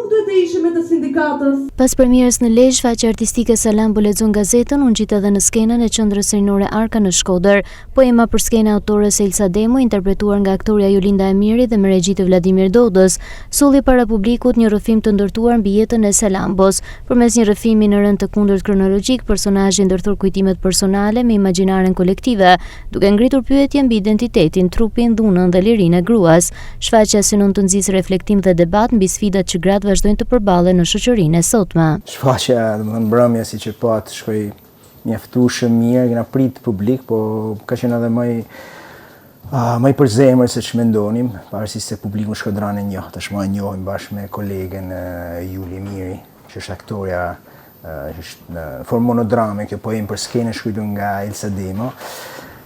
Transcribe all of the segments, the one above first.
Nuk duhet të ishim me të sindikatës. Pas premierës në Lezhë, shfaqja artistike Salambo lexon gazetën u ngjit edhe në skenën e Qendrës Rinore Arka në Shkodër. Poema për skenë e autores Elsa Demo, interpretuar nga aktorja Julinda Emiri dhe me regji të Vladimir Dodës, solli para publikut një rrëfim të ndërtuar mbi jetën e Salambos. Përmes një rrëfimi në rend të kundërt kronologjik, personazhi ndërthur kujtimet personale me imagjinaren kolektive, duke ngritur pyetje mbi identitetin, trupin, dhunën dhe lirinë e gruas. Shfaqja synon të nxisë reflektim dhe debat mbi sfidat që gratë vazhdojnë të përballen në shoqërinë e sotme. Shfaqja, domethënë mbrëmja siç e patë, shkoi mjaftueshëm mirë, kena prit publik, po ka qenë edhe më i më i përzemërt se ç'mendonim, pavarësisht se publikun shkodran e njoh, tashmë e njohim bashkë me kolegen Juli Emiri, që është aktorja që është në formë monodrame, kjo poemë për skenë e shkruar nga Elsa Demo.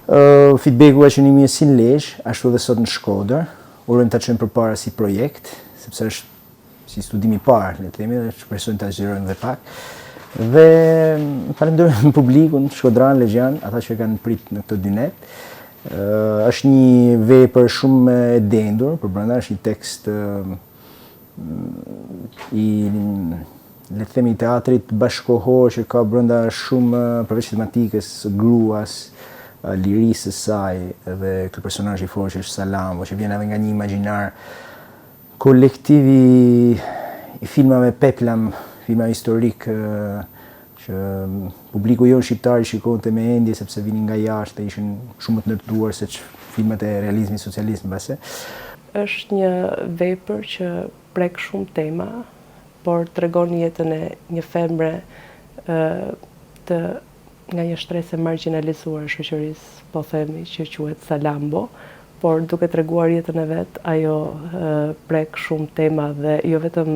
Uh, feedbacku ka qenë i mirë si në Lezhë, ashtu edhe sot në Shkodër. Urojmë ta çojmë përpara si projekt, sepse është si studim i parë, le të themi, dhe shpresojmë ta zgjerojmë dhe pak. Dhe falenderojmë publikun shkodran, lezhjan, ata që kanë prit në këto dy net. Ë është një vepër shumë e dendur, përbrenda është një tekst i le të themi teatrit bashkëkohor që ka brenda shumë përveç tematikës së gruas, lirisë së saj dhe ky personazh i fortë që është Salambo, që vjen edhe nga një imagjinar Kolektiv i filmave peplum, filma historik që publiku jonë shqiptar i shikonte me endje sepse vinin nga jashtë dhe ishin shumë më të ndërtuar se filmat e realizmit socialist mbase. Është një vepër që prek shumë tema, por tregon jetën e një femre të nga një shtresë e margjinalizuar e shoqërisë, po themi, që quhet Salambo, por duke treguar jetën e vet, ajo prek shumë tema dhe jo vetëm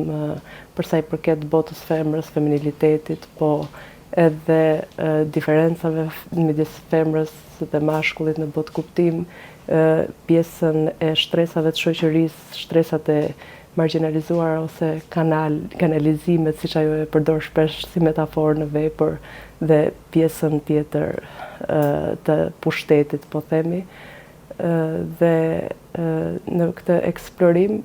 për sa i përket botës femrës, feminilitetit, po edhe diferencave midis femrës dhe mashkullit në botëkuptim, pjesën e shtresave të shoqërisë, shtresat e margjinalizuara ose kanal, kanalizimet, siç ajo e përdor shpesh si metaforë në vepër dhe pjesën tjetër të pushtetit, po themi, dhe në këtë eksplorim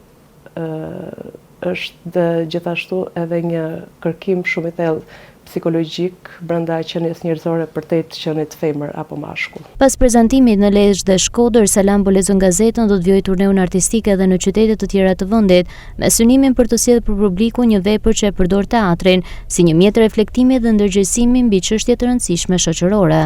është gjithashtu edhe një kërkim shumë i thellë psikologjik brenda qenies njerëzore përtej të qenit femër apo mashkull. Pas prezantimit në Lezhë dhe Shkodër, Salambo lexon gazetën do të vijojë turneun artistik edhe në qytete të tjera të vendit, me synimin për të sjellë për publikun një vepër që e përdor teatrin si një mjet reflektimi dhe ndërgjegjësimi mbi çështje të rëndësishme shoqërore.